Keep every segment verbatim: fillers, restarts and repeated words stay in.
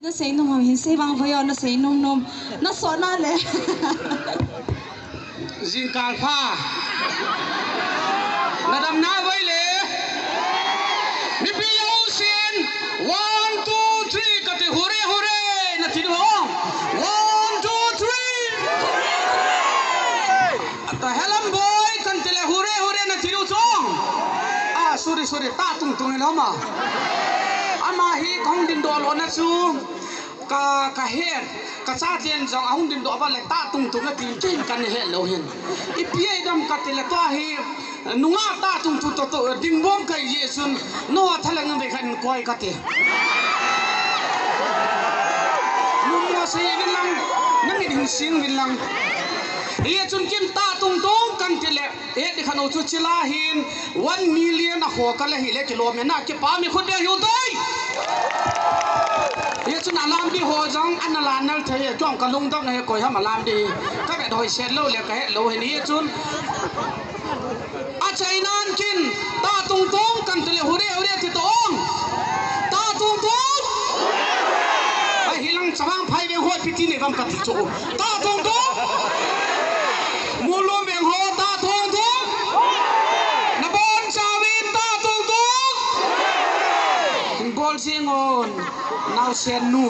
Na sei nom ham, hin sei vang vai o, na sei nom nom. Na so na le. Jingkah pha. Na dam na vai le. Mipi jousen. One, two, three, kati hure, hure. Na ti diu ham. One, two, three. Ata helam boi, kan ti le hure, hure, na ti diu chu. Ah, sorry, sorry. Ta tung tung in homa. Ama hi kahung dingdoh lona chu. Ka, ka het, ka chaten jong ahung dingdoh a le ta tung tung ati, kei kan het lou hin. Ipi idam kati le tua hi, nunga ta tung tung to to, ding bom kai ye sun, no a thalang ve khan koi kati. Nung mo sei vin lang, na mit hin sing vin lang. Ye chun kin ta tung tung kan ti le, Eh, di khan u chu chila hin one million a kho ka le hi le kilom e na kipa mi khut be hiu toi. Ye chun alam di ho jong ana la nal thei e, jong ka lungdam na he koi ham alam di. Ka vet hoi set lou le ka het lou hin ye chun. A chainan kin ta tung tung kan ti le hure hure ti to ong. Ta tung tung. Ai hilang chavang phai ve hoi piti ne gam ka ti chu. Ta tung tung. Mulom veng ho ta tung tung. Na bon chauvin ta tung tung. Gol jing on. Nau sen nu.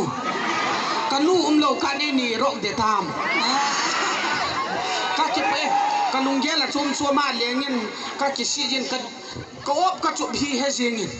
Ka nu um lou ka ni ni rok de tam. Ka ki pe. Ka lunggel a chom chom a lengin. Ka ki si jin ka, ka op ka chup hi he jingin.